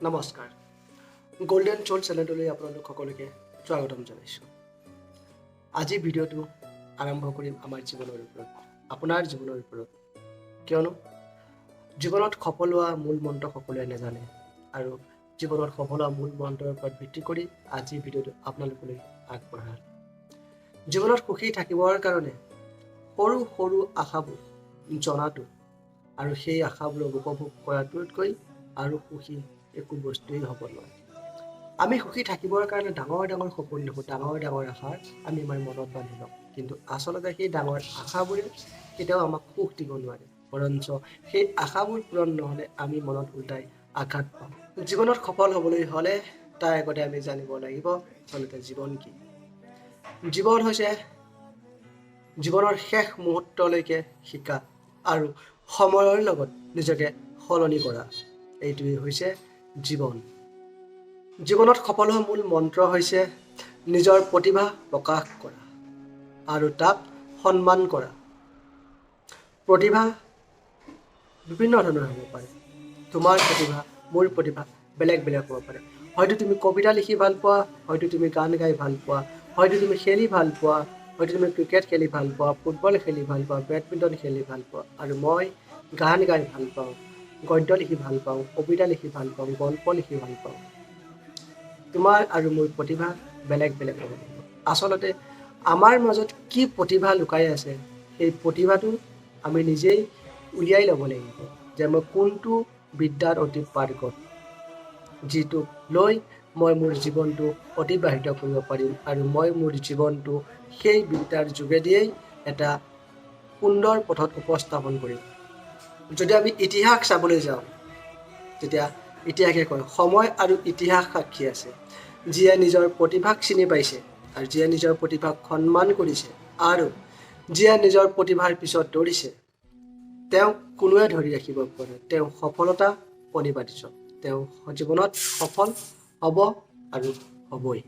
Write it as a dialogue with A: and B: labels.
A: নমস্কাৰ, গল্ডেন চ'ল চেনেলটোলৈ আপোনালোক সকলোকে স্বাগতম জনাইছোঁ। আজি ভিডিঅ'টো আৰম্ভ কৰিম আমাৰ জীৱনৰ ওপৰত, আপোনাৰ জীৱনৰ ওপৰত। কিয়নো জীৱনত সফল হোৱা মূল মন্ত্ৰ সকলোৱে নাজানে আৰু জীৱনত সফল হোৱা মূল মন্ত্ৰৰ ওপৰত ভিত্তি কৰি আজিৰ ভিডিঅ'টো আপোনালোকলৈ আগবঢ়াম। জীৱনত সুখী থাকিবৰ কাৰণে সৰু সৰু আশাবোৰ জনাটো আৰু সেই আশাবোৰক উপভোগ কৰাটোতকৈ আৰু সুখী একো বস্তুৱেই হ'ব নোৱাৰে। আমি সুখী থাকিবৰ কাৰণে ডাঙৰ ডাঙৰ সপোন দেখোঁ, ডাঙৰ ডাঙৰ আশা আমি আমাৰ মনত বান্ধি লওঁ। কিন্তু আচলতে সেই ডাঙৰ আশাবোৰে কেতিয়াও আমাক সুখ দিব নোৱাৰে, বৰঞ্চ সেই আশাবোৰ পূৰণ নহ'লে আমি মনত উল্টাই আঘাত পাওঁ। জীৱনত সফল হ'বলৈ হ'লে তাৰ আগতে আমি জানিব লাগিব আচলতে জীৱন কি। জীৱন হৈছে জীৱনৰ শেষ মুহূৰ্তলৈকে শিকা আৰু সময়ৰ লগত নিজকে সলনি কৰা। এইটোৱেই হৈছে জীৱন। জীৱনত সফল হোৱা মূল মন্ত্ৰ হৈছে নিজৰ প্ৰতিভা প্ৰকাশ কৰা আৰু তাক সন্মান কৰা। প্ৰতিভা বিভিন্ন ধৰণৰ হ'ব পাৰে। তোমাৰ প্ৰতিভা, মোৰ প্ৰতিভা বেলেগ বেলেগ হ'ব পাৰে। হয়তো তুমি কবিতা লিখি ভাল পোৱা, হয়তো তুমি গান গাই ভাল পোৱা, হয়তো তুমি খেলি ভাল পোৱা, হয়তো তুমি ক্ৰিকেট খেলি ভাল পোৱা, ফুটবল খেলি ভাল পোৱা, বেডমিণ্টন খেলি ভাল পোৱা আৰু মই গান গাই ভাল পাওঁ, গদ্য লিখি ভাল পাওঁ, কবিতা লিখি ভাল পাওঁ, গল্প লিখি ভাল পাওঁ। তোমাৰ আৰু মোৰ প্ৰতিভা বেলেগ বেলেগ হ'ব লাগিব। আচলতে আমাৰ মাজত কি প্ৰতিভা লুকাই আছে, সেই প্ৰতিভাটো আমি নিজেই উলিয়াই ল'ব লাগিব যে মই কোনটো বিদ্যাত অতি পাৰ্গত, যিটোক লৈ মই মোৰ জীৱনটো অতিবাহিত কৰিব পাৰিম আৰু মই মোৰ জীৱনটো সেই বিদ্যাৰ যোগেদিয়েই এটা সুন্দৰ পথত উপস্থাপন কৰিম। যদি আমি ইতিহাস চাবলৈ যাওঁ, তেতিয়া ইতিহাসে কয়, সময় আৰু ইতিহাস সাক্ষী আছে। যিয়ে নিজৰ প্ৰতিভাক চিনি পাইছে আৰু যিয়ে নিজৰ প্ৰতিভাক সন্মান কৰিছে আৰু যিয়ে নিজৰ প্ৰতিভাৰ পিছত দৌৰিছে, তেওঁক কোনোৱে ধৰি ৰাখিব পৰা নাই। তেওঁ সফলতা অনিবাৰ্য। তেওঁ জীৱনত সফল হ'ব আৰু হ'বই।